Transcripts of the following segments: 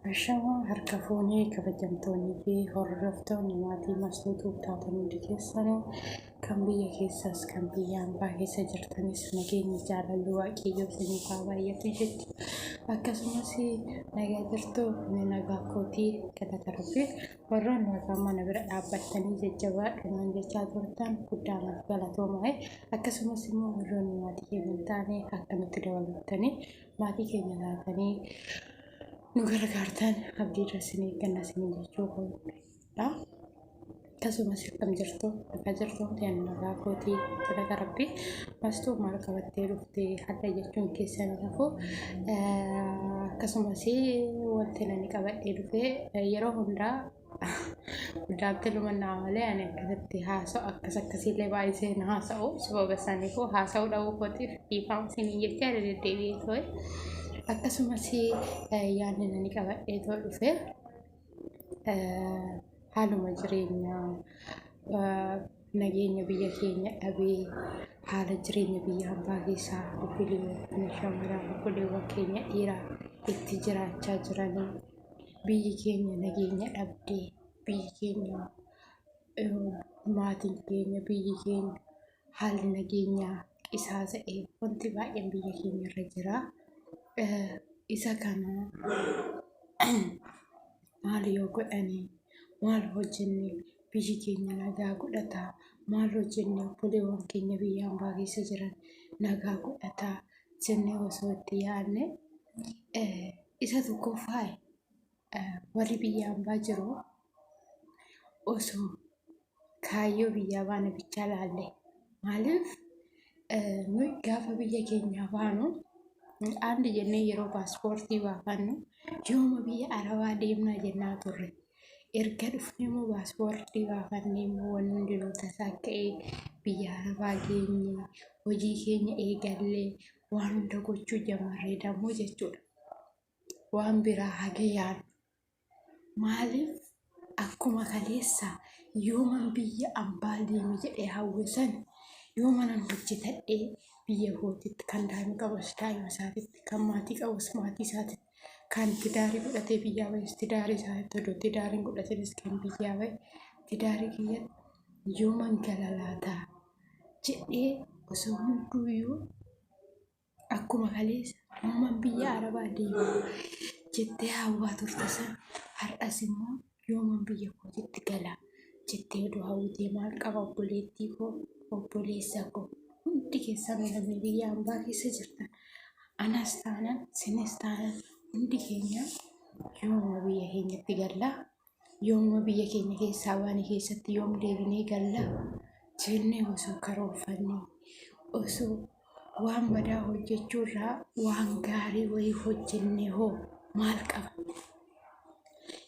Ashamaa harka fuunee kabajamtoonnii fi hordoftoonni maatii Mastuu Tuub taatan hundi keessanuu kan biyya keessaas kan biyya ambaa keessa jirtanis nageenyi jaalalli waaqayyoo isiniif haa baay'atu jecha. Akkasumas nagaa jirtu ani nagaa kootii galata rabbii warroonni akka mana bira dhaabbattanii jajjabaadhu naan jechaa turtan guddaa naaf galatoomaa. Akkasumas immoo warroonni maatii keenya hin taane akka nutti dabalamtanii maatii keenya taatanii nu gargaartan abdii irra isin eegganna isin jechuu koodha. Akkasumas akkam jirtu nagaa jirtu ani nagaa kootii galata rabbii mastuu maal qabattee dhufte hadha jechuun keessan hafu akkasumas wanti nani qabadhee dhufe yeroo hundaa Guddaatti luma naa malee ani akkasitti haasa'u akkas akkasiillee baay'isee na haasa'u sababa isaaniifuu haasa'uu dhabuu kootiif dhiifama isiniin jecha irra deddeebi'ee ture. Akkasumas yaadni nani qabadhee too dhufe haaluma jireenyaa nageenya biyya keenya dhabee haala jireenya biyya hambaa keessaa obboleewwan shamaraa obboleewwan keenya dhiiraa itti jiraachaa jiranii Biyyi keenya nageenya dhabdee, biyyi keenya maatiin keenya, biyyi keenya haalli nageenyaa qisaasa'ee wanti baay'een biyya keenya irra jira. Isa kana maal yoo godhani, maal hojjenne biyyi keenya nagaa godhata, maal hojjenne obboleewwan keenya biyya hambaa keessa jiran nagaa godhata jennee osoo itti yaadne isa tokkoffaa warri biyya hambaa jiru osoo kaayyoo biyyaa baane bichaa laalle maaliif nuyi gaafa biyya keenyaa baanu aandi jennee yeroo paaspoortii baafannu yooma biyya arabaa deemnaa jennaa turre. Erga dhufnee immoo paaspoortii baafannee immoo wanni hundinuu tasaa ka'ee biyya arabaa geenye hojii keenya eegallee waan hunda gochuu jamarree dammoo jechuudha. Waan biraa haga yaadnu. Maaliif akkuma kaleessa yooman biyya ambaa deeme jedhee hawwe san yoomanan hojjetadhee biyya kootitti kan daa'ima qabus daa'ima isaatitti kan maatii qabus maatii isaatitti kan tidaarii godhatee biyyaa ba'es tidaarii isaatitti odoo tidaarii hin godhatinis kan biyyaa ba'e tidaarii kiyyatti yooman gala laata jedhee osoo hunduuyyuu akkuma kaleessa yooman biyya arabaa deema jettee hawwaa turte san har'as immoo yooman biyya kootitti gala jettee odoo hawwitee maal qaba obboleettii koo obboleessa koo hundi keessanuu namni biyya ambaa keessa jirtan anas taanan sinis taanan hundi keenya yooma biyya keenyatti galla yooma biyya keenya keessaa baane keessatti yoom deebinee galla jennee osoo karoorfannee osoo waan badaa hojjechuu irraa waan gaarii wayii hojjennee hoo maal qaba?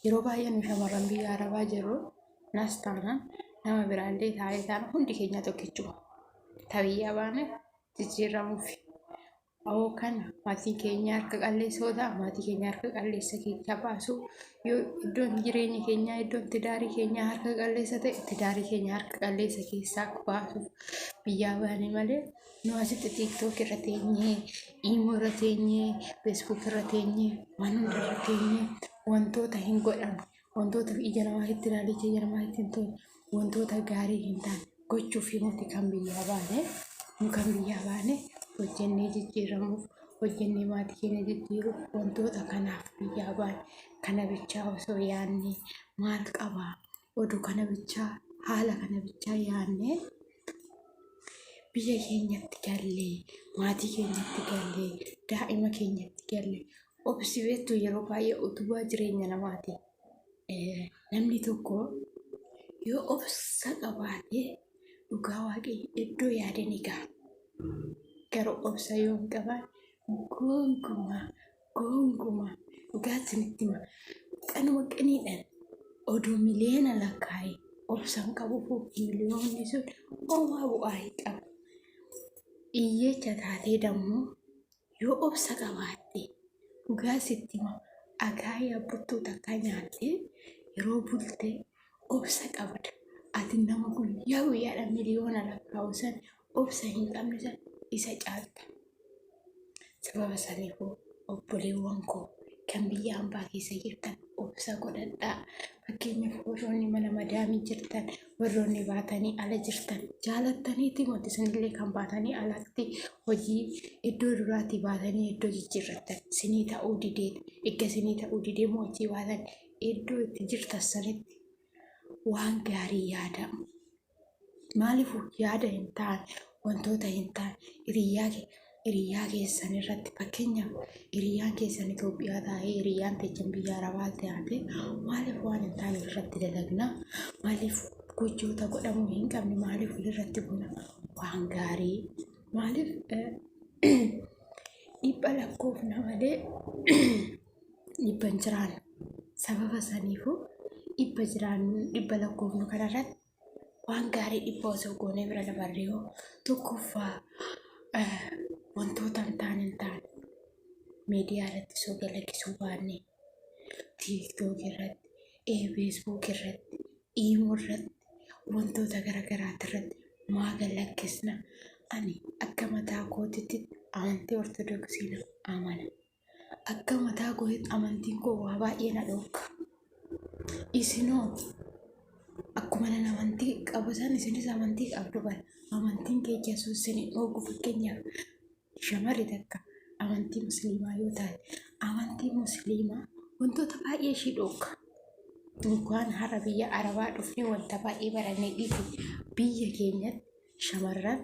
Yeroo baay'ee nu shamarran biyya arabaa jirru nas taanaan nama biraallee taa'ee taana hundi keenya tokkichuma. Ta biyyaa baane jijjiiramuuf. Awoo kana maatiin keenya harka qalleessa yoo ta'a maatii keenya harka qalleessa keessaa baasuu yoo iddoon jireenya keenyaa iddoon tidaarii keenyaa harka qalleessa ta'e tidaarii keenya harka qalleessa keessaa baasuuf biyyaa baane malee nu asitti tiiktook irra teenyee iimoo irra teenyee feesbuuk irra teenyee waan hunda irra teenyee wantoota hin godhamne wantoota ija namaatitti ilaalicha ija namaatitti hin tolle wantoota gaarii hin taane gochuuf nuti kan biyyaa baane nu kan biyyaa baane hojjennee jijjiiramuuf hojjennee maatii keenya jijjiiruuf wantoota kanaaf biyyaa baane kana bichaa osoo yaadne maal qabaa oduu kana bichaa haala kana bichaa yaadne biyya keenyatti gallee maatii keenyatti gallee daa'ima keenyatti gallee obsi beektu yeroo baay'ee utubaa jireenya namaati. Namni tokko yoo obsa qabaate dhugaa waaqayyo iddoo yaade ni gaha. Garuu obsa yoo hin qabaanne gonkumaa gonkumaa dhugaa isinitti hima qanuma qiniidhaan odoo miliyoona lakkaa'e obsa hin qabu miliyoonni sun homaa bu'aa hin qabu. Hiyyeecha taatee dammoo Yoo obsa qabaatte dhugaa sitti hima akaayii abbuttuu takka nyaattee yeroo bulte obsa qabda. Ati nama guyyaa guyyaadhaan miliyoona lakkaa'u san obsa hin qabne san isa caalta. Sababa saniifuu obboleewwan koo Kan biyya hambaa keessa jirtan obsa godhadhaa. Fakkeenyaaf warroonni mana madaamii jirtan, warroonni baatanii ala jirtan, jaalattaniiti wanti isinillee kan baatanii alatti hojii iddoo duraatii baatanii iddoo jijjiirrattan sinii ta'uu didee, erga sinii ta'uu didee immoo achii baatan iddoo itti jirtan sanitti waan gaarii yaadaa. Maaliif yaada hin taane, wantoota hin taane hiriyyaa hiriyyaa keessan irratti, fakkeenyaaf hiriyyaan keessan Itoophiyaa taa'ee hiriyyaan teechan biyya Arabaa taate, maaliif waan hin taane irratti dalagna? Maaliif gochoota godhamuu hin qabne maaliif walirratti goona? Waan gaarii maaliif dhibba lakkoofna malee dhibba hin jiraannu. Sababa saniifuu dhibba jiraannu dhibba lakkoofnu kanarratti waan gaarii dhibba osoo goonee bira dabarree hoo? Tokkoffaa, wantoota hin taane hin taane miidiyaa irratti osoo galakkisuu baanne, TikTok irratti, Facebook irratti, imo irratti, wantoota garaagaraati irratti maa galakkisna? Ani akka mataa kootitti amantii Ortodoksii na amana. Akka mataa kootitti amantiin koo waa baay'ee na dhorka. Isinoo akkuma nan amantii qabu san isinis amantii qabdu bara. Amantiin kee Yesuus isin hin dhorku. Fakkeenyaaf shamarri takka amantii musliimaa yoo taate, amantii musliimaa wantoota baay'ee ishii dhorka. Inkwaan har'a biyya Arabaa dhufnee wanta baay'ee barannee dhiifi biyya keenyatti shamarran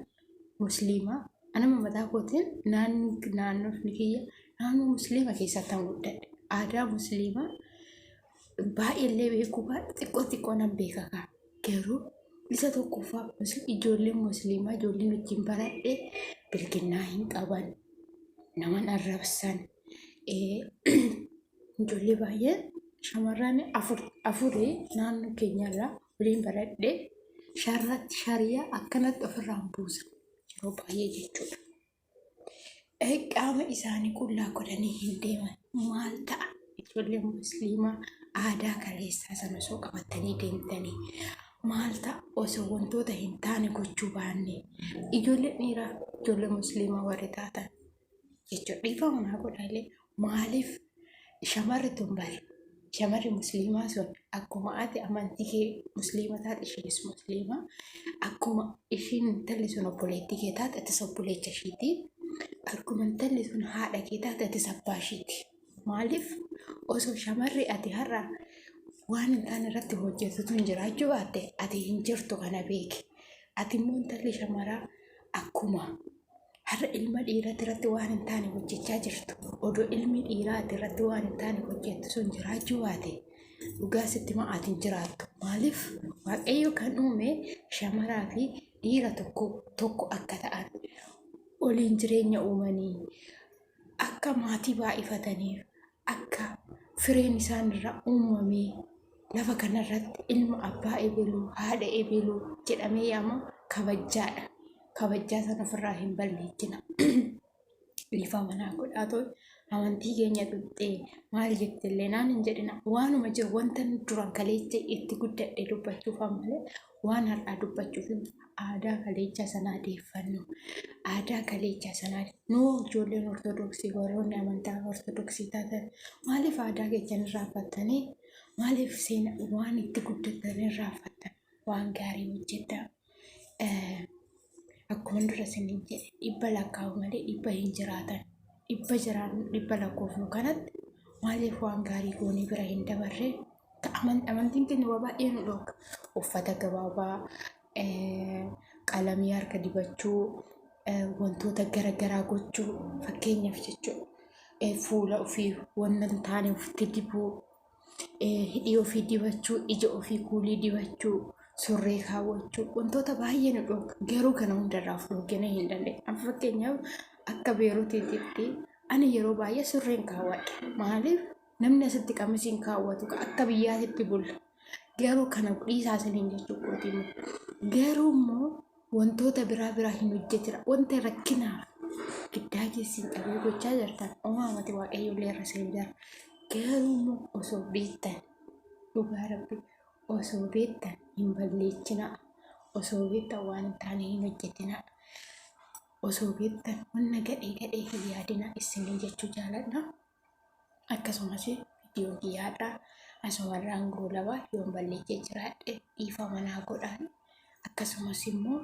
musliimaa anama mataa kootiin naannofni kiyya naannoo musliima keessatti an guddadhe. Aadaa musliimaa baay'eellee beekuu baadhu xiqqoo xiqqoo nan beeka kaa. Garuu isa tokkoffaa ijoolleen musliimaa ijoolleen wajjin baradhe bilginnaa hin qaban, naman arrabsan. Ijoollee baay'ee shamarran afur afurii naannoo keenyarraa waliin baradhe sharratti shariyaa akkanatti ofirraan buusan yeroo baay'ee jechuudha. Qaama isaanii qullaa godhanii hin deeman. Maal ta'a? Ijoolleen musliimaa aadaa kaleessaa sana osoo qabatanii deemtanii maal ta'a? Osoo wantoota hin taane gochuu baanne, ijoolleen dhiiraa ijoollee musliimaa warri taatan jechuudha. Dhiifama naa godhaa illee, maaliif shamarri tun bari shamarri musliimaa sun akkuma ati amantii kee musliima taate ishiinis musliima, akkuma ishiin intalli sun obboleettii kee taate atis obboleecha ishiiti, akkuma intalli sun haadha kee taate atis abbaa ishiiti. Maaliif osoo shamarri ati har'a waan hin taane irratti hojjetu tun jiraachuu baatte ati hin jirtu, kana beeki. Ati immoo intalli shamaraa akkuma har'a ilma dhiirati irratti waan hin taane hojjechaa jirtu, odoo ilmi dhiiraa ati irratti waan hin taane hojjettu sun jiraachuu baate, dhugaa sitti maa ati hin jiraattu. Maaliif Waaqayyo kan uume shamaraa fi dhiira tokko tokko akka ta'an, waliin jireenya uumanii akka maatii baay'ifataniif, akka fireen isaan irraa uumamee lafa kanarratti ilma abbaa ebeluu haadha ebeluu jedhamee yaama kabajjaadha. Kabajjaa sana ofirraa hin balleessina. Dhiifama naa godhaa too, amantii keenya tuqxee maal jettillee naan hin jedhina. Waanuma jiru wanta duraan kaleecha itti guddadhe dubbachuuf malee waan har'aa dubbachuuf hin. Aadaa kaleechaa sanaa deeffannu. Aadaa kaleechaa sanaa nuu ijoolleen Ortodoksii, warroonni amantaa Ortodoksii taatan, maaliif aadaa keessan irraanfattanii? Maaliif seena waan itti guddattan irraanfattan? Waan gaarii hojjedhaa. Akkuma dura isiniin jedhe, dhibba lakkaa'u malee dhibba hin jiraatan. Dhibba jiraannu dhibba lakkoofnu kanatti maaliif waan gaarii goonee bira hin dabarre? Amantiin keenya waa baay'ee nu dhorka. Uffata gabaabaa, qalamii harka dibachuu, wantoota garaagaraa gochuu fakkeenyaaf jechuudha. Fuula ofii wanta hin taane ofitti dibuu, hidhii ofii dibachuu, ija ofii kuulii dibachuu, surree kaawwachuu, wantoota baay'ee nu dhorka. Garuu kana hundarraa of dhorkinee hin dandeenye. Amma fakkeenyaaf akka Beeruutiitti ani yeroo baay'ee surreen kaawwadha. Maaliif namni asitti qamisiin kaawwatu akka biyyaatitti bulla. Garuu kana dhiisaa isiniin jechuu kootii miti. Garuu immoo wantoota biraa biraa hin hojjetina. Wanta rakkinaaf giddaa keessin qabee gochaa jirtan uumaamati Waaqayyo illee irra isin jira. Garuu immoo osoo beektan, dhugaa Rabbi, osoo beektan hin balleechinaa. Osoo beektan waan hin taane hin hojjetinaa. Osoo beektan wanna gadhee gadhee hin yaadinaa isiniin jechuu jaaladha. Akkasumas viidiyoon kiyya har'aa asumarraan goolaba yoon balleessee jiraadhe dhiifama naa godhaan. Akkasumas immoo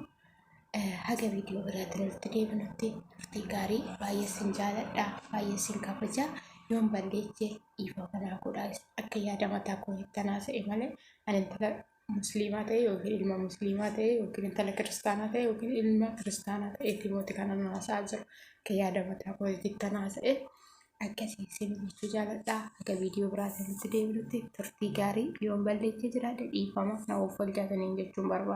haga viidiyoo biraatiin walitti deebinutti turtii gaarii baay'ee sin jaaladha baay'ee sin kabaja yoon balleesse dhiifama naa godhaa akka yaada mataa kootitti haasa'e malee ani intala musliimaa ta'e yookiin ilma musliimaa ta'e yookiin intala kiristaanaa ta'e yookiin ilma kiristaanaa ta'eeti mooti kanan haasa'aa jiru akka yaada mataa kootitti haasa'e akkasii isin jechuu jaaladha. Haga viidiyoo biraatiin walitti deebinutti turtii gaarii yoon balleessee jiraadhe dhiifama na of waljaataniin jechuun barbaada.